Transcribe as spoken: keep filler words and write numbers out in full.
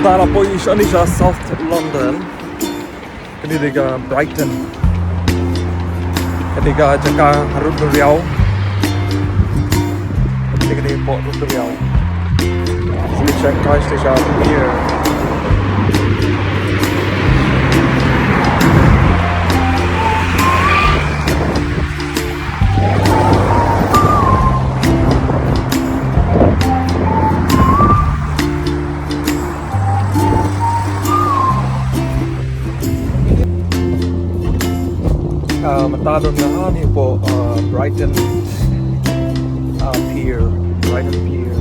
Ta la poi shane sha South London. Kane dei ka Brighton. Kane ka jaka harud duriaw. Kane ka dei port duriaw. Sini check kai station here. Ah, mynta don nga hangne hapoh, ah, Brighton, ah, Pier, Brighton Pier.